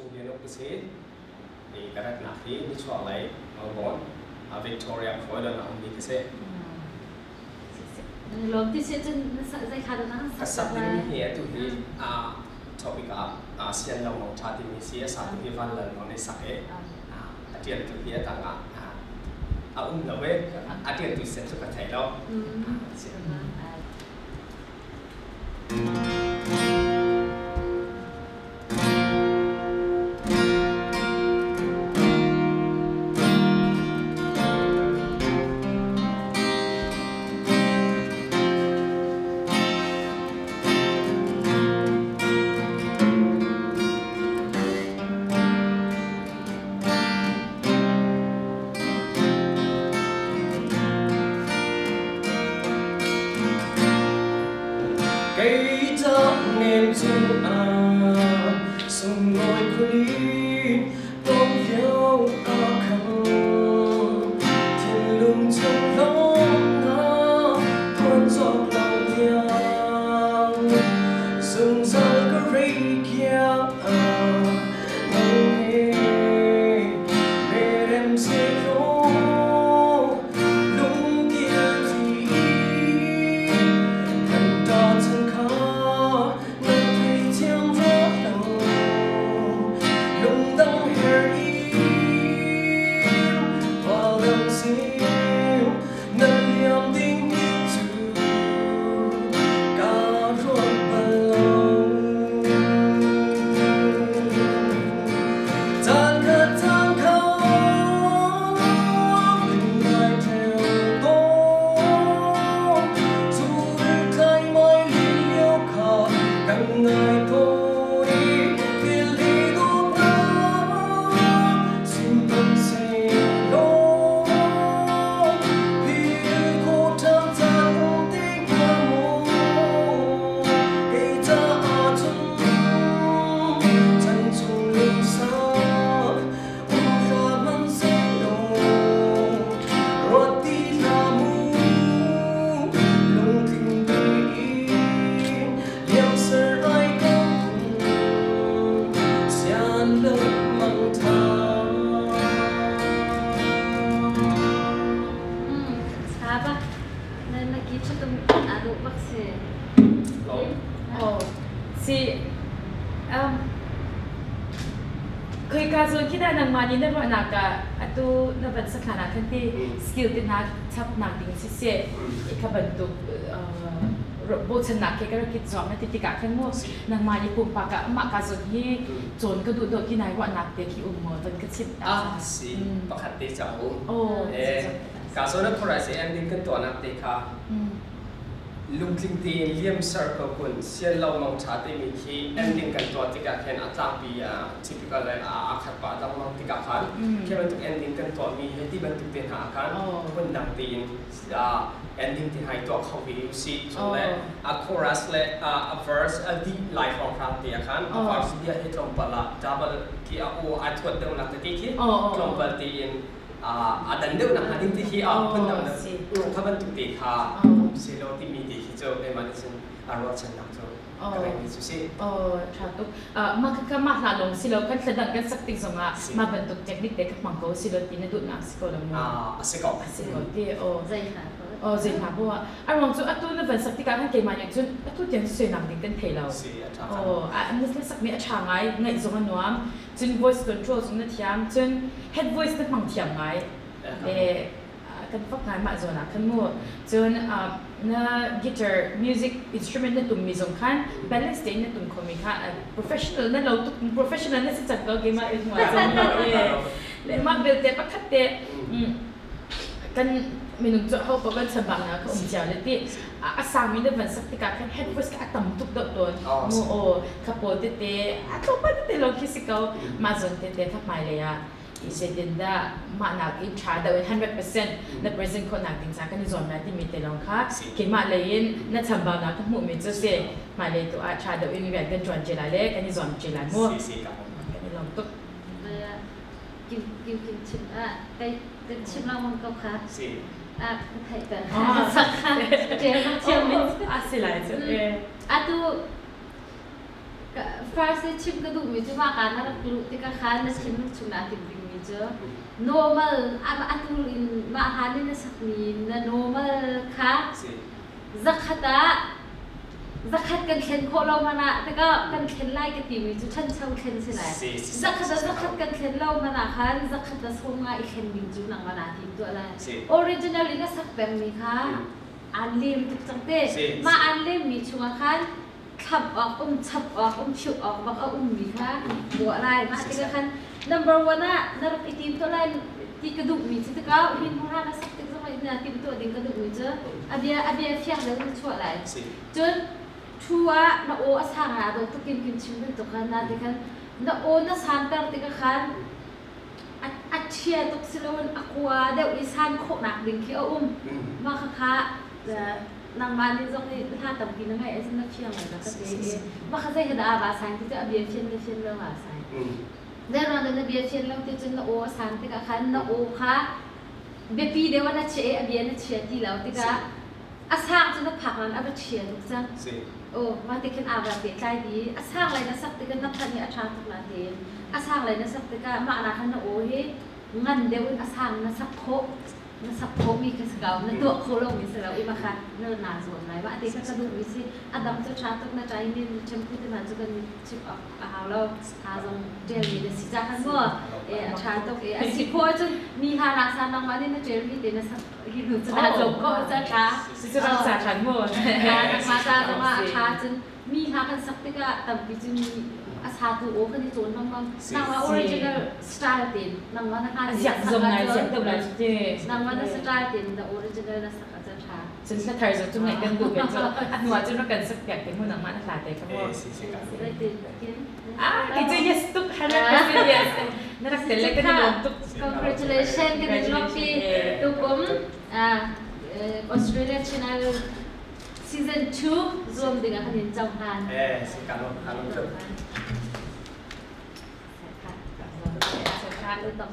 Cung Lian Uk ka si. Ka ratnak hi nichuahlei Melbourne, Victoria Croydon ah ummi ka si. Lawm ti si cun zei kha dah na Ka sak ding hi atu hi topic ah sian lo mong ṭha timi si a satu hi Van Lal Nawn i sak i a ṭialtu hi a tang ah a um lo i a ṭialtu set cu ka thei lo. Kei nem cungah sunglawi khuali tom lio ah khan thinlung chung lawmnak tuan cawk lo tiang zungzal ka rei kiang ah nang he merem sehlaw lungkil kan ta chan kha nan thei thiam va lo lungdang her i valam sim nan liam ding cu ka ruat bal lo. Caan khat caan kha min ngai ṭheo tawn Tlai mai lio kha kan ngai tawn i thil hi dawtnak sihmanhsehlaw phil khawh ṭhan caan um ti hnga maw kei caah cun chan chung lungsak um hlah hmanhsehlaw ruat ti hlah mu lungtling tein liamser ai ko sian lo mangṭha. Saba na na ki chutum aa dawh bak si. Oh, si khoika zawn khi dah nangmah nih na ruahnak ah atu na van sakhan ah khan ti skill te hna chapnak ding siseh i kha bantuk bochannak khi ka rak i zuam na ti tikah khan mu nangmah nih pumpak ah mah ka zawn hi cawn ka duh dawh ki nai ruahnak te khi um maw van ka chimh ta. Ah si, pakhat te ca um. Ka zawn a khuarai se ending kan tuahnak te kha lungtling tein liamser ko kun sian lo mang ṭha timi khi ending kan tuah tikah khin a tlangpi typical le aa khat pah lengmang tikah khan khi bantuk ending kan tuahmi he ti bantuk te hna ah khan phundang tein ending te hna i tuah kho ve usih. Cun le a chorus le a verse a dih lai hrawnghrang te ah khan a verse bia hi tlawmpal ah double khi a aw ai thuat deuhnak tete khi tlawmpal tein a dan deuh nak hnga ding ti khi a phundang kha bantuk te kha selaw timi te khi cu keimah nih cun a ruahchannak cu ka ngeihmi cu si. Oh, ṭha tuk. Mah kha mah hla lawng si lo kan thladang kan sak tik zongah mah bantuk technique te kha hmang ko si lo ti na duhnak si ko lo mu. A si ko. A si ko ti. Oh. Zei hla ko. Oh, zei hla bo. A ruang cu atu na van sak tikah khan keimah nih cun atu tiang suainak ding kan thei lo. Si, a ṭha. Oh, na sak mi a ṭha ngai, ngaih zong a nuam. Cun voice control zong na thiam. Cun head voice na hmang thiam ngai. Le kan fak ngai mah zawn ah khan mu. Cun na guitar music instrument na tummi zong khan balance tein na tum khomi kha professional na lo tuk, professional na si cang ko keimah in hmuh ahcun. Le mah belte pakhat te kan minung cu ho paoh kan chambang na ka um cio le ti a sangmi na van sak tikah khan head voice kha a tam tuk deuh tawn mu aw kha pawl tete a tlawmpal tete lawng khi si ko mah zawn tete kha hmailei ah i zeitin dah mah nak in ṭha deuh in 100% na present khawhnak ding ca kan i zuam lai timi te lawng kha keimah lei in na chambaunak ka hmuhmi cu si hmailei tu ah ṭha deuh in rian kan ṭuan ṭi lai le kan i zuam ṭi lai mu. Kan i lawm tuk. Kim kim kim chim ah kai kan chim lengmang ko kha. Si. Ah ka theih ter. Sak kha. Ṭial thiam A si lai cu. Atu First chim ka duhmi cu mah ka na rak luh tikah khan na thinlung chung naa timh dingmi cu normal atu in mah hlan in na sakmi na normal kha zakhat ah zakhat kan thlen khawh lo hmanh ah tikah kan thlen lai ka timi cu ṭhancho thlen si lai. Zakhat ah zakhat kan thlen lo hmanh ah khan zakhat ah sawm nga i thlen ding cu nangmah naa tim tuah lai. Original in a sak pengmi kha aan lem tuk cang te. Mah aan lemmi chungah khan thlap awk um chap awk um phiuh awk bak a ummi kha tuah lai. Mah tikah khan number one ah na rak i tim tuah lai ti ka duhmi cu tikah hin hna na sak tik zong ah na tim tuah ding ka duhmi cu a bia fiang deuh na chuah lai. Cun thu ah na aw a sang ah dawh tuk in kin chim bantuk khan na ti khan na aw na santer tikah khan a ṭhia tuk si loin a kua deuh i san khawhnak ding khi a um. Mah khakha nangmah nih zong nih hla tampi na ngaih ahcun na fiang lai ka ti i mah kha zei he dah aa va sain ti cu a bia fian le fian lo aa sain. Zei ruang dah na bia fian lo ti cun na aw a san tikah khan na aw kha biapi deuh ah na chiah i a bia na chia ti lo tikah a sang cu na phak nan a va ṭhia tuk cang. Aw mah ti khin aa va pehtlai dih. A sang lai na sak tikah na phanh hi a ṭha tuk la tiin a sang lai na sak tikah mah na khan na aw hi ngan deuh in a sang na sak khawh. Na sak khawhmi kha si ko, na tuah khawh lomi si lo i mah kha na naa zuam lai. Mah ti kha ka duhmi si. A dang cu ṭha tuk na ṭai mi ṭhempu te hna cu kan chim awk a hau lo. Ha zong ṭialmi na si ca khan maw a ṭha tuk i a si khawh ahcun mi hla nak sa nangmah nih na ṭialmi te na sak hi hnu cu naa zuam khawh cu a ṭha. Cucu rak ca ṭhan mu. Nangmah ca zongah a ṭha cun mi hla kan sak tikah tampi cu mi a satu aw kan i cawn lengmang. Nangmah original style tein nangmah na hla ziak zong ngai ziak deuh lai cu ti. Nangmah na style tein the original na sak ah cun ṭha. Cun hla thar cu ngaih kan duh ve cu a hnu ah cun rak kan sak piak te mu nangmah na hla te kha mu. Ah, kei cu yes tuk 100% yes. Na rak tel le kan i lawm tuk. Congratulations kan i lawmpi tukum Australia Channel Season 2 zuam ding ah kan in cohlan. Eh, si ka lawm ka lawm tuk. Ka lawm tuk.